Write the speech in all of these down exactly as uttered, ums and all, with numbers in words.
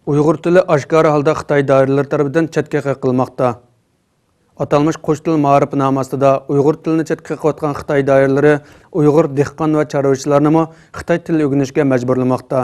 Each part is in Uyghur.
ئۇيغۇر تىلى ئاشكارا ھالدا خىتاي دائىرىلىرى تەرىپىدىن چەتكە قېقىلماقتا. ئاتالمىش قوش تىل مائارىپىنامە ئاستىدا ئۇيغۇر تىلىنى چەتكە قېقىۋاتقان خىتاي دائىرىلىرى ئۇيغۇر دېھقان ۋە چارۋىچىلارنىمۇ خىتاي تىلى ئۆگىنىشكە مەجبۇرلىماقتا.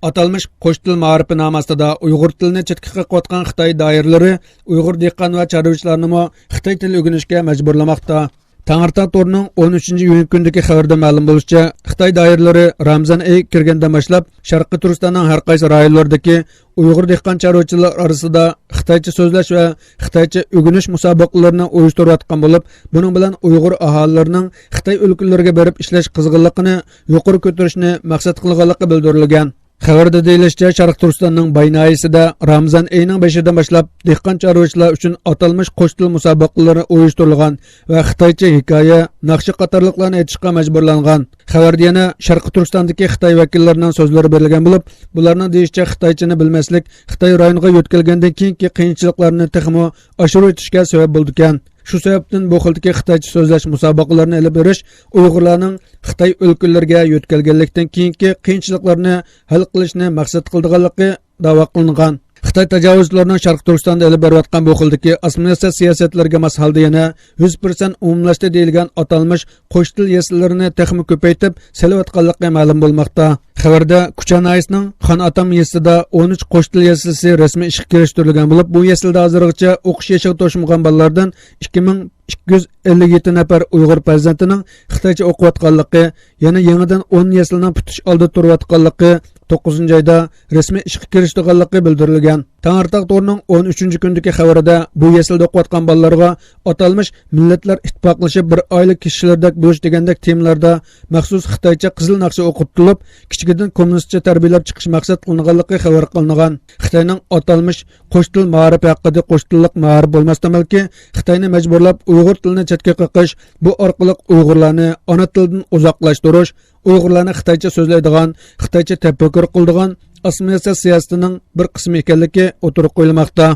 ئاتالمىش قوش تىل مائارىپىنامە ئاستىدا ئۇيغۇر تىلىنى چەتكە قېقىۋاتقان خىتاي دائىرىلىرى ئۇيغۇر دېھقان ۋە چارۋىچىلارنىمۇ خىتاي تىلى ئۆگىنىشكە مەجبۇرلاماقتا. تەڭرىتاغ تورىنىڭ ئون ئۈچىنچى ئىيۇن كۈنىدىكى خەۋىرىدە مەلۇم بولۇشىچە، خىتاي دائىرىلىرى رامىزان ئېيى كىرگەندىن باشلاپ، شەرقىي تۈركىستاننىڭ ھەر قايسى رايونلىرىدىكى ئۇيغۇر دېھقان چارۋىچىلار ئارىسىدا خىتايچە سۆزلەش ۋە خىتايچە ئۆگىنىش مۇسابىقىلىرىنى ئۇيۇشتۇرۇۋاتقان بولۇپ، بۇنىڭ بىلەن ئۇيغۇر ئاھالىلىرىنىڭ خىتاي ئۆلكىلىرىگە بېرىپ ئىشلەش قىزغىنلىقىنى يۇقىرى كۆتۈرۈشنى مەقسەت قىلغانلىقى بىلدۈرۈلگەن. خەۋەردە دېيىلىشىچە، شەرقىي تۈركىستاننىڭ باي ناھىيەسىدە رامىزان ئېيىنىڭ بېشىدىن باشلاپ دېھقان چارۋىچىلار ئۈچۈن ئاتالمىش قوش تىل مۇسابىقىلىرى ئۇيۇشتۇرۇلغان ۋە خىتايچە ھېكايە، ناخشا قاتارلىقلارنى ئېيتىشقا مەجبۇرلانغان. خەۋەردە يەنە شەرقىي تۈركىستاندىكى خىتاي ۋەكىللىرىنىڭ سۆزلىرى بېرىلگەن بولۇپ، بۇلارنىڭ دېيىشىچە، خىتايچىنى بىلمەسلىك خىتاي رايونىغا يۆتكەلگەندىن كېيىنكى قىيىنچىلىقلارنى تېخىمۇ ئاشۇرۇۋېتىشكە سەۋەب بولىدىكەن. شۇ سەۋەبتىن بۇ خىلدىكى خىتايچە سۆزلەش مۇسابىقىلىرىنى ئېلىپ بېرىش ئۇيغۇرلارنىڭ خىتاي ئۆلكىلىرىگە يۆتكەلگەنلىكتىن كېيىنكى قىيىنچىلىقلارنى ھەل قىلىشنى مەقسەت قىلىدىغانلىقى دەۋا قىلىنغان. خىتاي تاجاۋۇزچىلىرىنىڭ شەرقىي تۈركىستاندا ئېلىپ بېرىۋاتقان بۇ خىلدىكى ئاسسىمىلياتسىيە سىياسەتلىرىگە ماس ھالدا يەنە يۈز پىرسەنت ئومۇملاشتى دېيىلگەن ئاتالمىش قوش تىل يەسلىلىرىنى تېخىمۇ كۆپەيتىپ سېلىۋاتقانلىقى مەلۇم بولماقتا. خەۋەردە كۇچا ناھىيەسىنىڭ خان ئاتام يېزىسىدا ئون ئۈچ قوش تىل يەسلىسى رەسمىي ئىشقا كىرىشتۈرۈلگەن بولۇپ، بۇ يەسلىدە ھازىرغىچە ئوقۇش يېشىغا توشمىغان بالىلاردىن ئىككى مىڭ ئىككى يۈز ئەللىك يەتتە نەپەر ئۇيغۇر پەرزەنتىنىڭ خىتايچە ئوقۇۋاتقانلىقى، يەنە يېڭىدىن ئون يەسلىنىڭ پۈتۈش ئالدىدا تۇرۇۋاتقانلىقى، توققۇزىنچى ئايدا رەسمىي ئىشقا كىرىشىدىغانلىقى بىلدۈرۈلگەن. تەڭرىتاغ تورىنىڭ ئون ئۈچىنچى كۈندىكى خەۋىرىدە بۇ يەسلىدە ئوقۇۋاتقان بالىلارغا ئاتالمىش مىللەتلەر ئىتتىپاقلىشىپ بىر ئائىلە كىشىلىرىدەك بولۇش دېگەندەك تېمىلاردا مەخسۇس خىتايچە قىزىل ناخشا ئوقۇتۇلۇپ، كىچىكىدىن كوممۇنىستچە تەربىيەلەپ چىقىش مەقسەت قىلىنغانلىقى خەۋەر قىلىنغان. خىتاينىڭ ئاتالمىش قوش تىل مائارىپى ھەققىدە قوش تىللىق مائارىپ بولماستىن بەلكى خىتاينى مەجبۇرلاپ ئۇيغۇر تىلىنى چەتكە قېقىش، بۇ ئارقىلىق ئۇيغۇرلارنى ئانا تىلدىن ئۇزاقلاشتۇرۇش، ئۇيغۇرلارنى خىتايچە سۆزلەيدىغان، خىتايچە تەپەككۇر قىلىدىغان ئاسسىمىلياتسىيە سىياسىتىنىڭ بىر قىسمى ئىكەنلىكى ئوتتۇرىغا قويۇلماقتا.